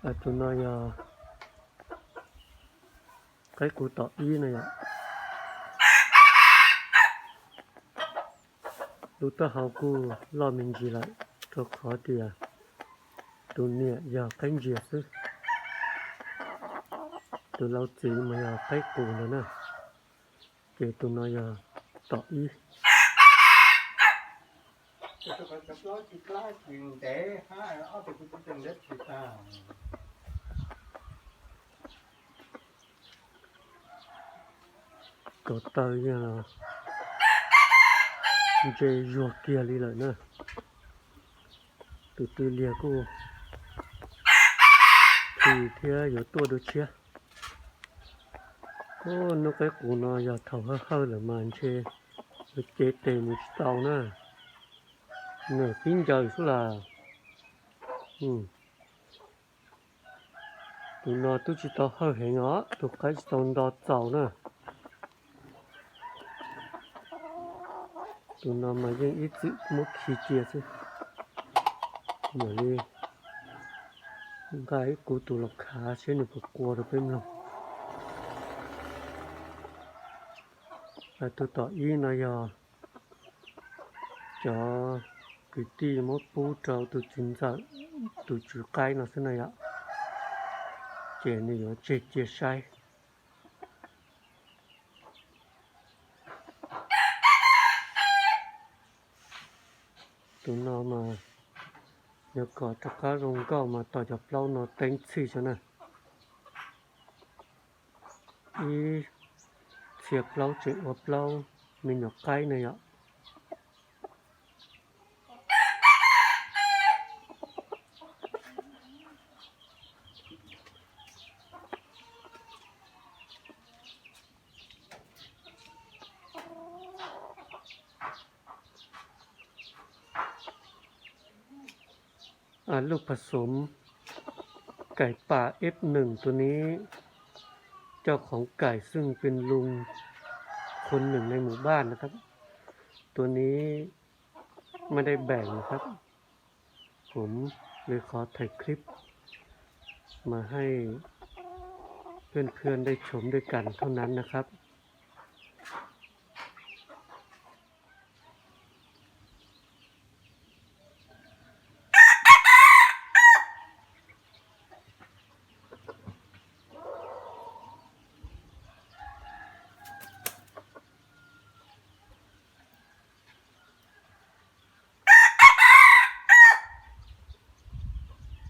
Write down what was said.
Tus no yog qaib qus tom ib no yom. Lub taub hau kuj loj me ntsis lawm, rau qhov tias tus niam yog qaib ntsia xwb, tus lau txwv mas yog qaib qus ntag na. Ces tus no yog tom ib. Ko taw yeej ntse zuag kiag li lawm na. Tus tw liag kuj plis thiab yuav tuaj dua tshiab. Ub, hnub qaib qus no yog thaum hawj hawj lawm mas ntshe yuav cev tes mus tsis tau na. Nws pib ncaws xwb las. Tus no twb tsis tau hawj heev os, tus qaib tsis tau nto txaus na. Tus no mas yeej ib txwm muab khi cia xwb. Mam li nqa ib qus tus los khav seb nws puas qua rau peb mloog. Tus tom ib no yog cov kwv tij muab pub rau tus tswv ntxawm, tus tswv qaib no xwb na yom. Ces nws yuav tseg cia saib. Tus no mas yog kom rov qab zoo nkauj mas tos cov plaub no teeb txhij xwb na. Ib txhia plaub tseem ua plaub me nyuam qaib na yom. Aa, ลูกผสม ไก่ป่า เอฟหนึ่ง ตัวนี้ เจ้าของไก่ซึ่งเป็นลุงคนหนึ่งในหมู่บ้านนะครับ ตัวนี้ไม่ได้แบ่งนะครับ ผมเลยขอถ่ายคลิปมาให้เพื่อนๆได้ชมด้วยกันเท่านั้นนะครับ